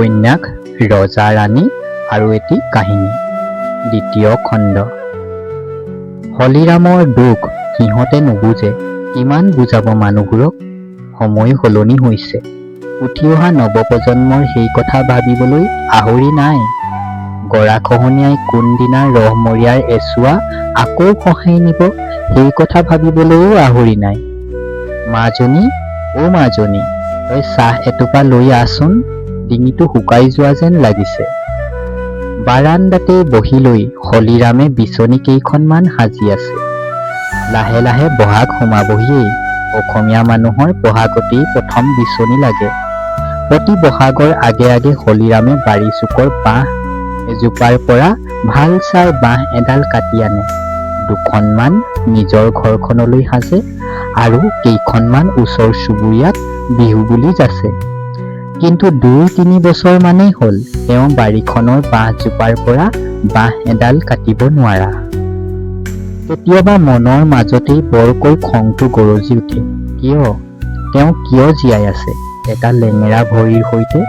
উপন্যাস ৰজা ৰাণী আৰু এটি কাহিনী, দ্বিতীয় খণ্ড। হলিৰামৰ দুখ সিহঁতে নুবুজে। কিমান বুজাব মানুহবোৰক? সময় সলনি হৈছে। উঠি অহা নৱপ্ৰজন্মৰ সেই কথা ভাবিবলৈ আহৰি নাই। গৰাখহনীয়াই কোনদিনা ৰহমৰীয়াৰ এছোৱা আকৌ খহাই নিব, সেই কথা ভাবিবলৈও আহৰি নাই। মাজনী, অ মাজনী, তই চাহ এটোপা লৈ আহচোন, ডিঙিটো শুকাই যোৱা যেন লাগিছে। বাৰাণ্ডাতে বহি লৈ হলিৰামে বিচনী কেইখনমান সাজি আছে। লাহে লাহে বহাগ সোমাবহিয়েই। অসমীয়া মানুহৰ বহাগতেই প্ৰথম বিচনী লাগে। প্ৰতি বহাগৰ আগে আগে হলিৰামে বাৰী চুকৰ বাঁহ এজোপাৰ পৰা ভাল চাই বাঁহ এডাল কাটি আনে। দুখনমান নিজৰ ঘৰখনলৈ সাজে আৰু কেইখনমান ওচৰ চুবুৰীয়াক বিহু বুলি যাচে। কিন্তু 2-3 বছৰমানেই হ'ল তেওঁ বাৰীখনৰ বাঁহজোপাৰ পৰা বাঁহ এডাল কাটিব নোৱাৰা। কেতিয়াবা মনৰ মাজতেই বৰকৈ খংটো গৰজি উঠে। কিয় তেওঁ কিয় জীয়াই আছে এটা লেঙেৰা ভৰিৰ সৈতে?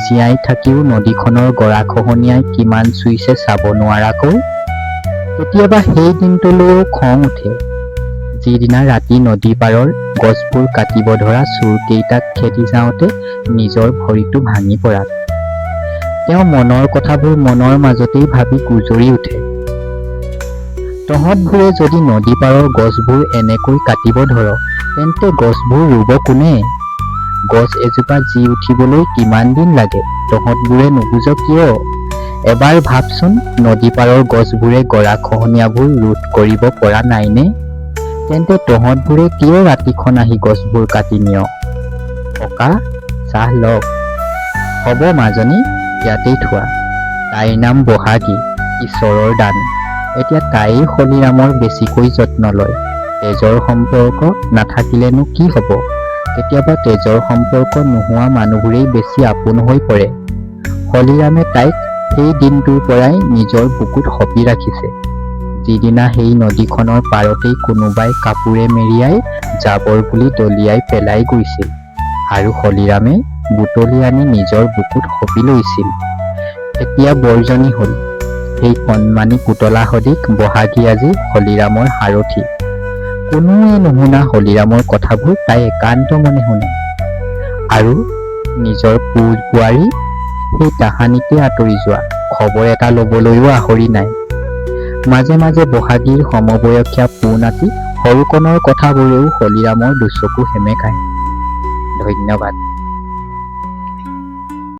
জীয়াই থাকিও নদীখনৰ গৰাখহনীয়াই কিমান চুইছে চাব নোৱাৰাকৈ। কেতিয়াবা সেই দিনটোলৈও খং উঠে, যিদিনা ৰাতি নদী পাৰৰ গছবোৰ কাটিব ধৰা চোৰকেইটাক খেদি যাওঁতে নিজৰ ভৰিটো ভাঙি পৰাত। তেওঁ মনৰ কথাবোৰ মনৰ মাজতেই ভাবি গুজৰি উঠে। তহঁতবোৰে যদি নদী পাৰৰ গছবোৰ এনেকৈ কাটিব ধৰ, তেন্তে গছবোৰ ৰুব কোনে? গছ এজোপা জী উঠিবলৈ কিমান দিন লাগে, তহঁতবোৰে নুবুজ কিয়? এবাৰ ভাবচোন, নদী পাৰৰ গছবোৰে গৰাখহনীয়াবোৰ ৰোধ কৰিব পৰা নাইনে? তেন্তে তহঁতবোৰে কিয় ৰাতিখন আহি গছবোৰ কাটি নিয়? ককা, চাহ লওক। হ'ব মাজনী, ইয়াতেই থোৱা। তাইৰ নাম বহাগী, ঈশ্বৰৰ দান। এতিয়া তায়েই হলিৰামৰ বেছিকৈ যত্ন লয়। তেজৰ সম্পৰ্ক নাথাকিলেনো কি হ'ব? কেতিয়াবা তেজৰ সম্পৰ্ক নোহোৱা মানুহবোৰেই বেছি আপোন হৈ পৰে। হলিৰামে তাইক সেই দিনটোৰ পৰাই নিজৰ বুকুত সপি ৰাখিছে, যিদিনা সেই নদীখনৰ পাৰতেই কোনোবাই কাপোৰে মেৰিয়াই জাবৰ বুলি দলিয়াই পেলাই গৈছিল আৰু হলিৰামে বুটলি আনি নিজৰ বুকুত সপি লৈছিল। এতিয়া বৰজনী হ'ল। সেই কণমানি পুতলা সদৃশ বহাগী আজি হলিৰামৰ সাৰথি। কোনোৱে নুশুনা হলিৰামৰ কথাবোৰ তাই একান্ত মনে শুনে। আৰু নিজৰ পো বোৱাৰী সেই তাহানিতে আঁতৰি যোৱা, খবৰ এটা লবলৈও আহৰি নাই। মাজে মাজে বহাগীৰ সমবয়সীয়া পো নাতি সৰুকণৰ কথাবোৰেও হলিৰামৰ দুচকু সেমেকায়। ধন্যবাদ।